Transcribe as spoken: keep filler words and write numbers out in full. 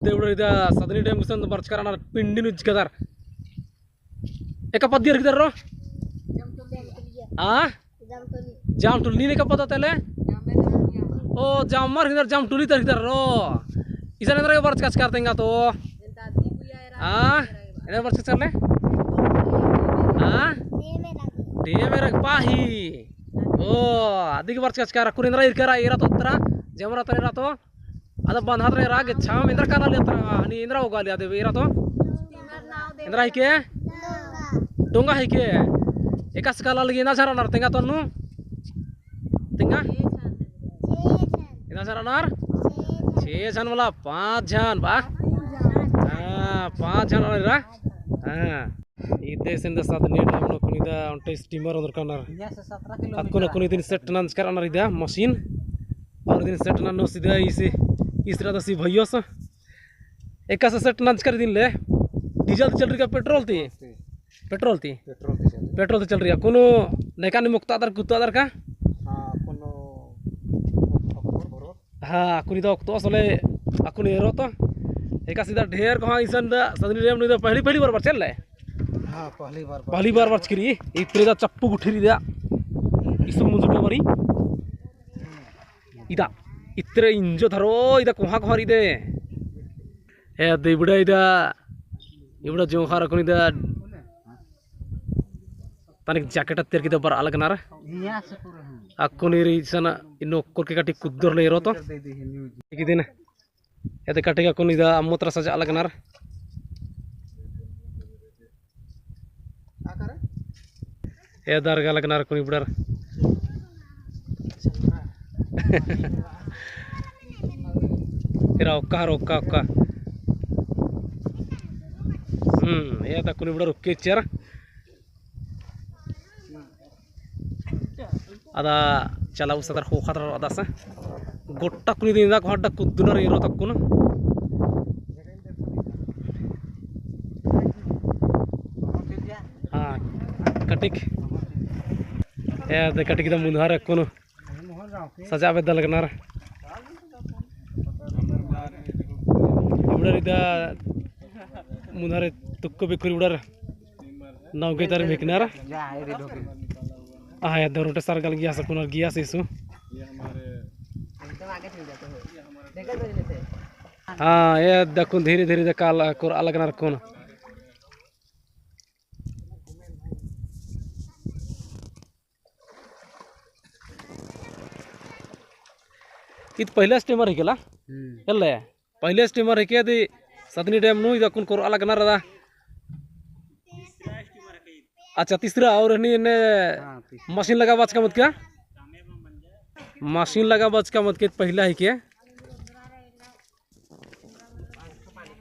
ते उड़र इदा सदनी dam गुसन बरचका रअनर पिंडी नू इजकदर। एका पद्दी हिकदर रो? आ? जामटोली। नीन एका पद्दा तले? ओ, जामर हिकदर, जामटोली तर हिकदर रो। इसन एन्दरा बरचका चिचकर तेंगा तो? आ? एन्दरा बरचका चिचकर ले? आ? डेम एरा पाही। ओ, अदिगे बरचका चिचकर, अक्कुन एन्दरा इरकरा एरा तो तरा, जमरा तरा एरा तो। अद बंधा तरा एरा गेच्छाम, एन्दरा काला लगी तरा, अनि एन्दरा ओगा लगी अद एरा तो? एन्दरा हिके? डोंगा हिके। एकासे काला लगी एन्दा झन रअनर तेंगा तो अन्नु? तेंगा? एन्दा झन रअनर? छे झन मला, पाँच झन बा। हाँ, पाँच झन रअनर एरा। हाँ। इदे सेंद सदनी dam नू अक्कुन इदा ओन्टे steamer ओन्दरका रअनर। अक्कुन, अक्कुन इदिन set नंजका रअनर इदा machine। और इदिन set ननोस इदा इसे, इस तरह दा सी भइयोस। एकासे set नंजका रई इदिन ले। Diesel ती चलरई का petrol ती? Petrol ती। Petrol ती चलरई। Petrol ती चलरई। अक्कुन नेका नीम ओक्तादर, कुत्तादर का? हाँ, अक्कुन हाँ, अक्कुन इदा ओक्तोस होले, अक्कुन एरोत। एकासे इदा ढेर कोहाँ इसन दा सदनी dam नू इदा पहली, पहली बार बरचका ले? हाँ, पहली बार, पहली बार बरचकी रई। इतरे इदा चप्पू गुट्ठी रई इदा। इसु मुंजुट बारी। इदा, इतरे इंजो धरो, इदा कोहाँ कोहाँ रई दे। ए, दे इबड़ा इदा, इबड़ा जोंख़र अक्कुन इदा तनिक jacket अत्तेर की दबर अलग नर। अक्कुन ईर इसन इन्नो ओक्कोर के कटिक कुद्दोर ले एरोत। इदिन एदे कटिक अक्कुन इदा अम्मो तरा सजा अलग नर। एदर गा लगनर अक्कुन इबड़र। एरा ओक्का हर ओक्का ओक्का। हम्म, एदा अक्कुन इबड़र ओक्के चिच्चर। अदा चला उसा तर ख़ोख़ा तर अदस। गोट्टा अक्कुन इदिन इदा कोहाँ अड्डा कुद्दनर एरोत अक्कुन। हाँ, कटिक। एदे कटिक इदा मुन्हर अक्कुन सजा बेद्दा लगनर। इबड़र इदा मुन्हर तुक्को बेक्कुर इबड़र नौगे तर हिकनर। हाँ, एदे रोटे सरगल गियास अक्कुन गियास इसु। हाँ, एदे अक्कुन धीरे धीरे इदा काला कोरआ लगनर अक्कुन। ईद पहिला steamer हिके ला? हम्म। एल्ले? पहिला steamer हिके, अदी सदनी dam नू ईद अक्कुन कोरआ लगनर अदा। अच्छा, तीसरा और हनी एन्ने हाँ, तीसरा। Machine लगा बाचका मत का? Machine लगा बाचका मत का, ईद पहिला हिके।